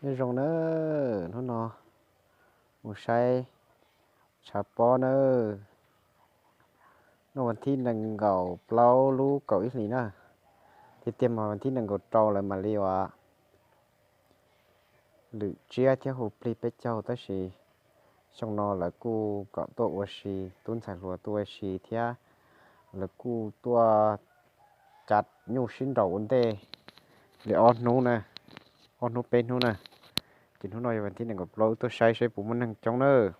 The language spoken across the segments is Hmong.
Nyob zoo nawb, hnub no mus saib tshav pob nawb. Hnub vas thib nees nkaum plaub lub kaum ib hlis na, tiag tiag mas vas thib nees nkaum rau lawv mam li ua lwm tsiab thiab hu plig peb caug, tab sis xyoo no lawv kuj kom tuaj ua si, tub ntxhais hluas tuaj ua si thiab lawv kuj tuaj cav nyuj sib nraus ua ntej li ob hnub na, ob hnub peb hnub na. Ces hnub no yog vas thib nees nkaum plaub, wb tuaj saib saib puas muaj neeg coob nawb,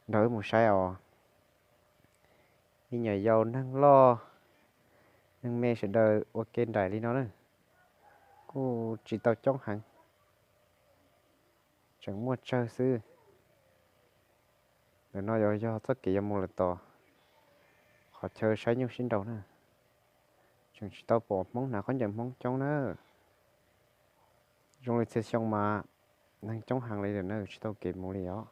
nrog wb mus saib os. Me nyuam yaus neeg loj neeg me sawv daws ua ke nraim li no na, kuj tsis tau coob heev, tseem muaj tsawg xwb. Ntawm no yuav yog txoj kev yuav mus lawm tom qhov chaw saib nyuj sib nraus na, tseem tsis tau pom Hmoob hnav khaub ncaws Hmoob coob na. Zoo li txhia xyoo mas neeg coob heev li lawm na, tsis tau kev mus li os.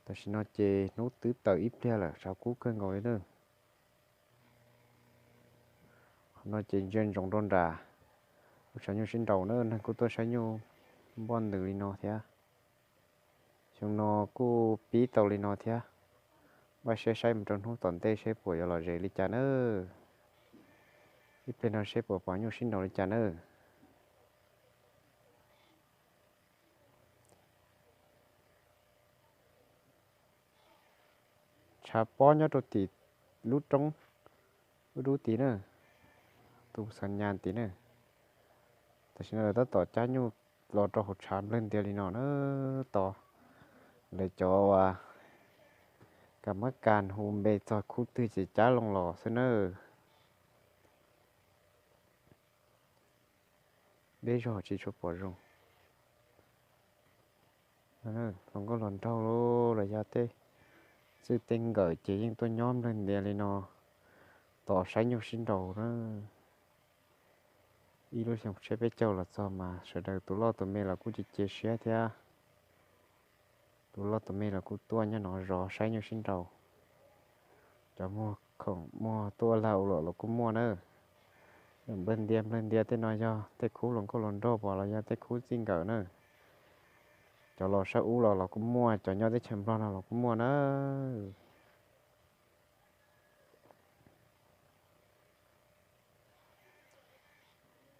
Tam sim no ces hnub twb tawm ib pliag lawm, tshav kub kawg nkaus li na. Qhov no ces ntsia ntsoov rau nram lub tshav nyuj sib nraus na, neeg kuj tuaj saib nyuj npoj ntws li no thiab. Xyoo no kuj pib tau li no thiab, npaj siab saib mus rau hnub tom ntej seb puas yuav lom zem li cas na. Ib pliag no seb puas pom nyuj sib nraus li cas na. Tshav pob nyob rau tim lub roob, lub dub tid na, tus xav nyas tid na. Tam sim no lawv tab tom cab nyuj los rau hauv tshav nplawg ntias li no na. Tos lawv cov uas kam mab kas hu npe txog khub twg ces cab loo los xwb na. Deb zog tsis tshua pom zoo. Hluas nkauj hluas nraug los yog tej txwj tej nkawm ces yeej tuaj nyob nplawg ntias li no tos saib nyuj sib nraus na. Ib lub xyoo tshiab peb caug los txog mas sawv daws tus loj tus me los kuj cia cia siab thiab. Tus loj tus me los kuj tuaj nyob no zov saib nyuj sib nraus. Cov muag khoom muag tuaj lag ua luam los kuj muaj na. Nplawg ntias nplawg ntias tej no yog tej khub hluas nkauj hluas nraug pom los yog tej khub txij nkawm na. Cov los sab ub los los kuj muaj, cov nyob teb chaws Nplog no los kuj muaj na.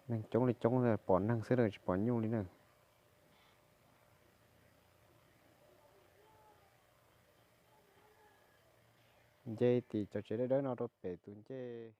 Neeg coob li coob, pom neeg xwb tsis pom nyuj li na. Nce tim cov tsev dawb dawb no rau pem tus ncej